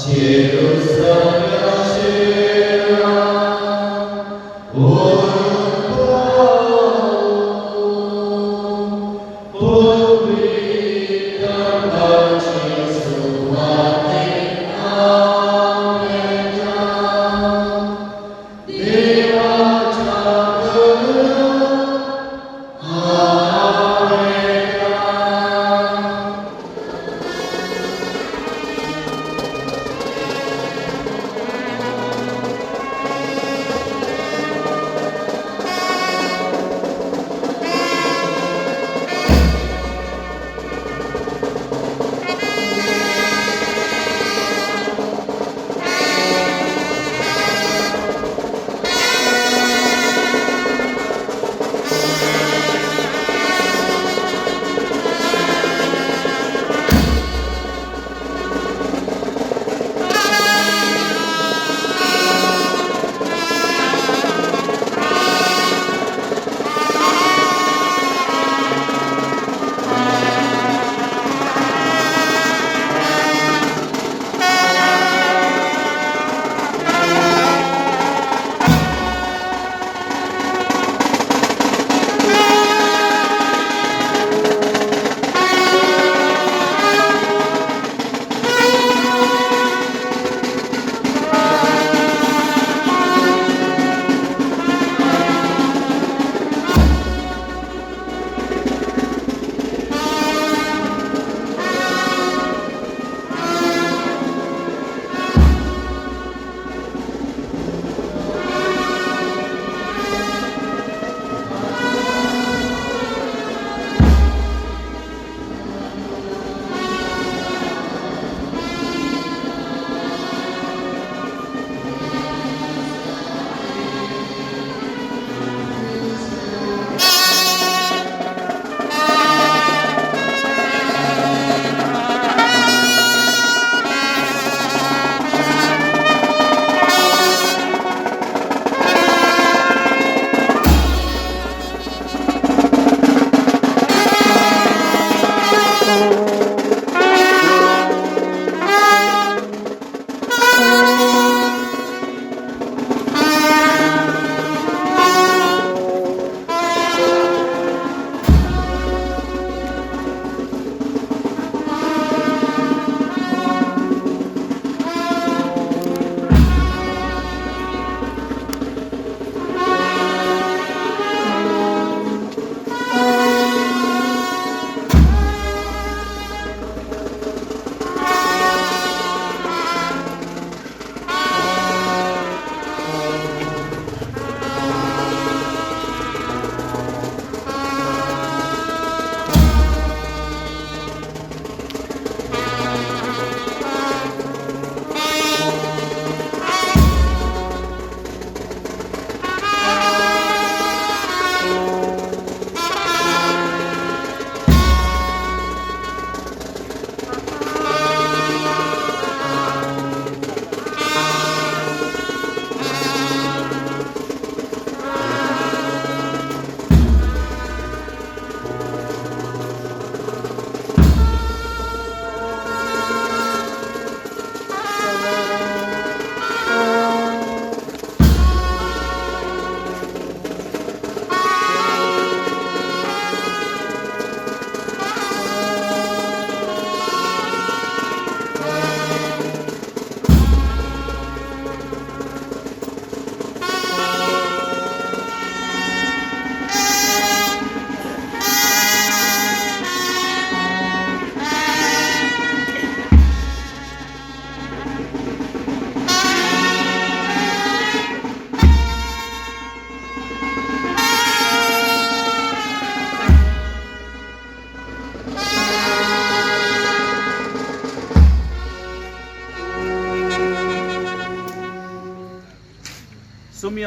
Jerusalem,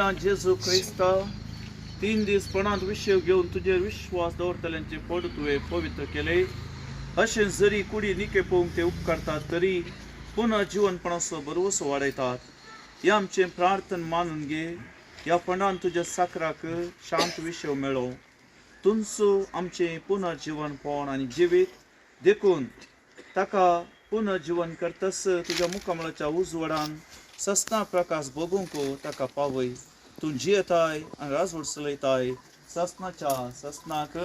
सुमया जेजू क्रिस्ता 3 दीस पणांत विशय घेवन तुजेर विश्वास दवरतल्यांचे पोट तुवें पवित्र केले. अशें जरी कुडी निके पळोवंक ते उपकारतात तरी पुनः जिवनपणाचो भरवसो वाडयतात. ह्या आमचें प्रार्थन मानून घे. ह्या पणान तुज्या साकराक शांत विशय मेळो. तुमचो आमचें पुनर्जिवनपण आनी जिवीत देखून ताका पुनर्जिवन करतस तुज्या मुखामळाच्या उजवाडान सस्ना प्रकाश भोगूंक ताका पावय. तूं जियेताय आनी राजवट चलयताय सस्नाच्या सस्नाक.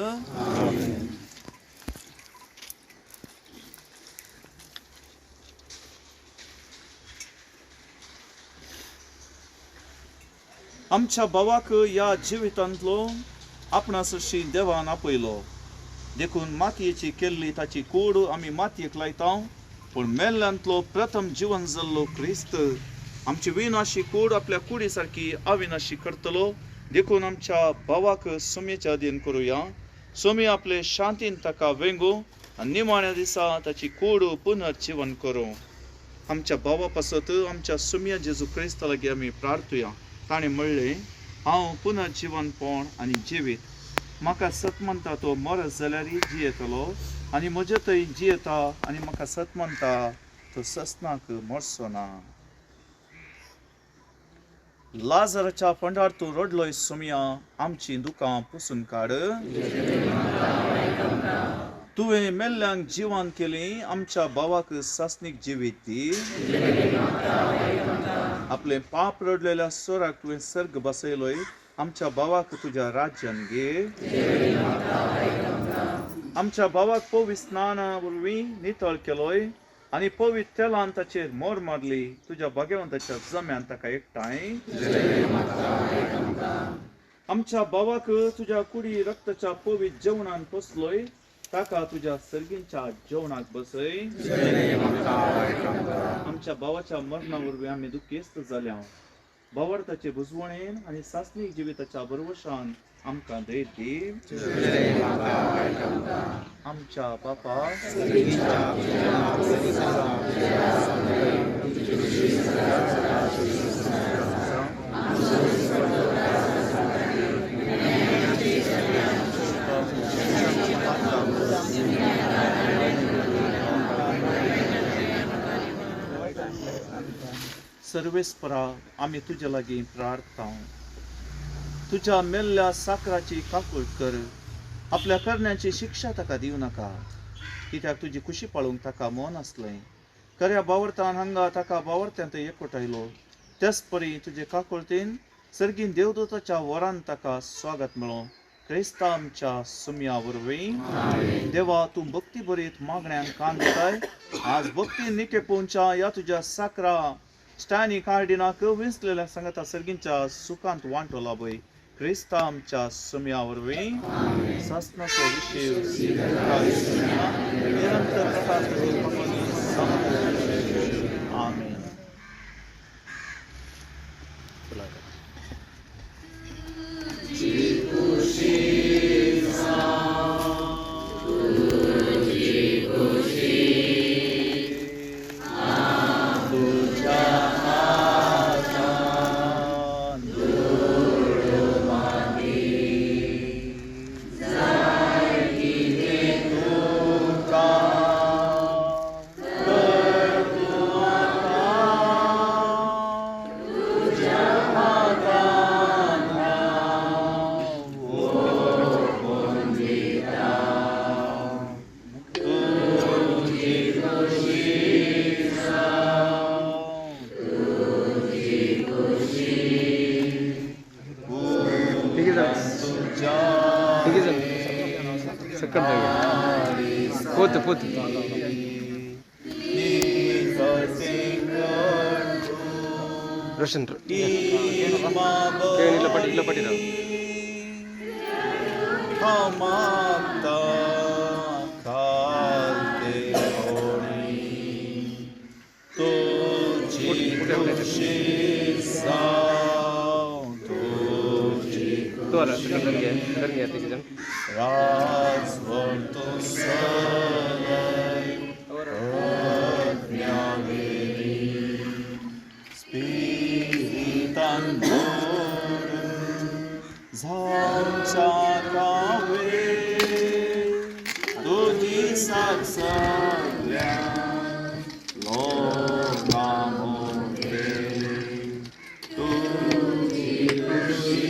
आमच्या भावाक ह्या जिवितांतलो आपणा सरशी देवान आपयलो. देखून मातयेची केल्ली ताची कूड आमी मातयेक लायता. पूण मेल्ल्यांतलो प्रथम जिवन जाल्लो क्रिस्त आमची विनाशी कूड आपल्या कुडी सारकी अविनाशी करतलो. देखून आमच्या भावाक सुमेच्या अधीन करुया. सुमी आपले शांतीन ताका वेंगू आनी निमाण्या दिसा ताची कूड पुनर्जिवन करूं. आमच्या भावा पासत आमच्या सुमया जेजू क्रिस्ता लागीं आमी प्रार्थुया. ताणें म्हणलें, हांव पुनर्जिवनपण आनी जिवीत. म्हाका सत मानता तो मरत जाल्यार जियेतलो आनी म्हजे थंय जियेता आनी म्हाका सत मानता तो सस्नाक मरचो ना. लाजराच्या फंडार तूं रडलोय सुमया, आमचीं दुकां पुसून काड. तुवें मेल्ल्यांक जिवन केली, आमच्या भावाक सासणीक जिवीत दी. आपलें पाप रडलेल्या सोराक तुवें सर्ग बसयलोय, आमच्या भावाक तुज्या राज्यान घे. आमच्या भावाक पवित्र स्नाना वरवीं नितळ केलोय आनी पवित्र तेलान ताचेर मोर मारली. तुज्या भाग्यवंताच्या जम्यान ताका एकठांय. आमच्या भावाक तुज्या कुडी रक्ताच्या पवित्र जेवणान पोसलोय, ताका तुज्या सर्गींच्या जेवणाक बसय. आमच्या भावाच्या मरणा वरवीं आमी दुखेस्त जाल्या. भावार्थाचे बुजवणेन आनी सासणीक जिविताच्या भरवशान आमकां धैर्य दी. आमच्या बापा सर्वेस्परा आमी तुज्या लागीं प्रार्थता. तुज्या मेल्ल्या साकराची काकूट कर. आपल्या करण्याची शिक्षा ताका दिवं नाका, कित्याक तुजी खुशी पाळूंक ताका मन आसलें. खऱ्या बावरतान हांगा ताका बावरत्यांत एकवटायलो. तेच परी तुजे काकुळतीन सर्गीन देवदूताच्या वरान ताका स्वागत मेळो. क्रिस्ता आमच्या सुमया वरवीं. देवा, तूं भक्ती बरीत मागण्यांक कान दिताय. आज भक्ती निके पोवच्या ह्या तुज्या साकरा स्टॅनी कार्डिनाक विंचलेल्या सांगता सर्गींच्या सुखांत वांटो लाभय. क्रिस्ता आमच्या सुमया वरवीं. सासणाचो विशय निरंतर प्रकाश. आमेन. रोशन ಇಲ್ಲ ಪಟ್ಟಿ Spiritan. चारावे तुजी साक सगळ्या लोकां मदें तुजी खुशी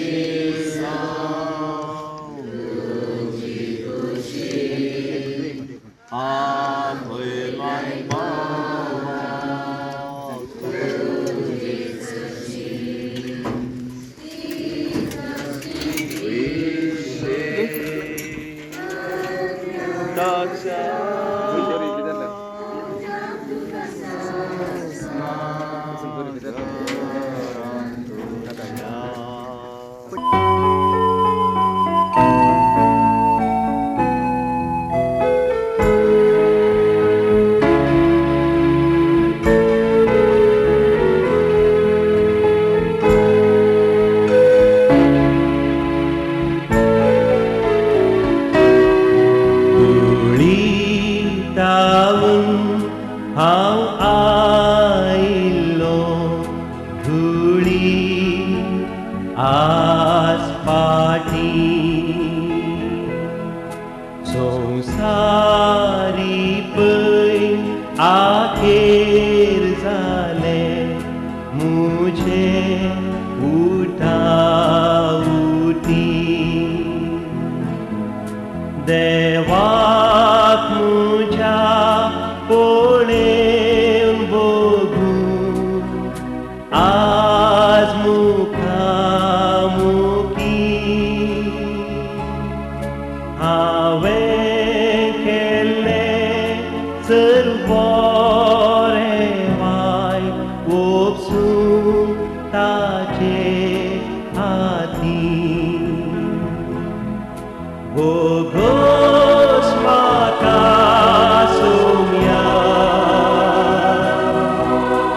जावं तुजी खुशी आवय माय बाबा तुजी खुशी धुळीतावून हांव आयिल्लो धुळी आज फाटीं संवसारी पय आखेर जालें मुझे उठाउटी देवाक मुझ्या पळेवन बघूं आज मुखामुखी हांवें केल्लें सर्व बरें वायट वोपसून ताचे हातीं भोगोस म्हाका सोम्या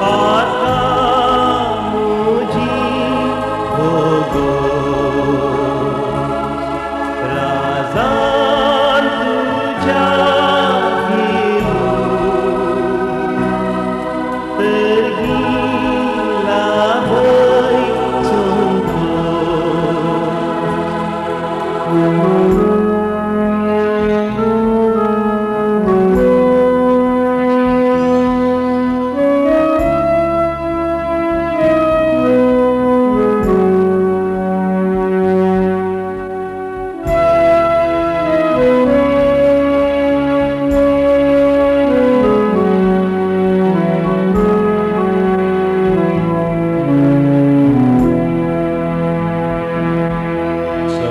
पातकां म्हजीं भोगोस राजान तुज्या घेवन तरगी लाभय संतोष.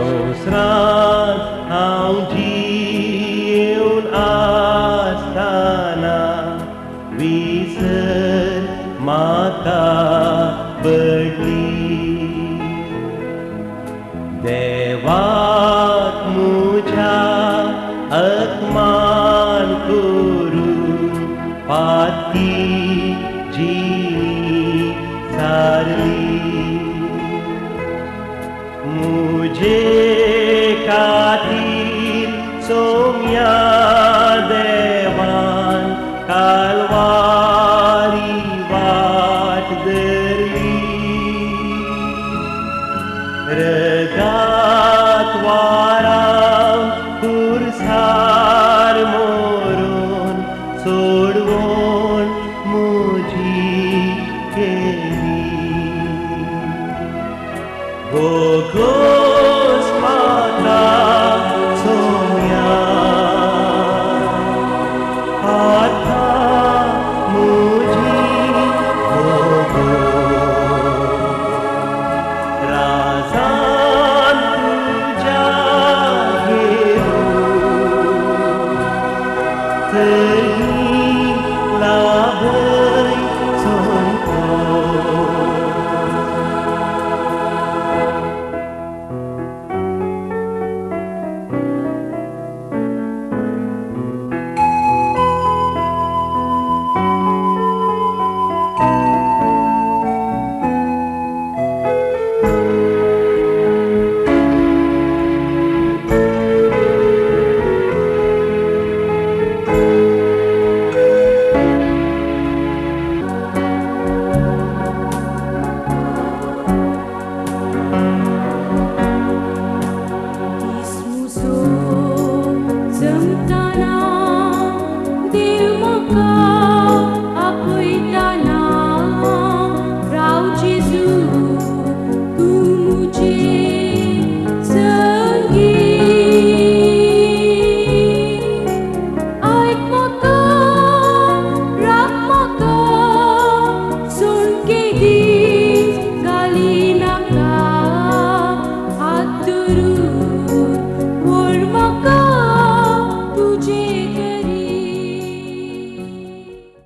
संवसारांत हांव जियेवन आसतना विसर म्हाका पडली देवाक म्हज्या अपमान करून पाती जिणी सारली मुझे खातीर सोम्या देवान कालवारी वाट धरली रगात वारां पुरसार मोरून सोडवण म्हजी केली. भोगोस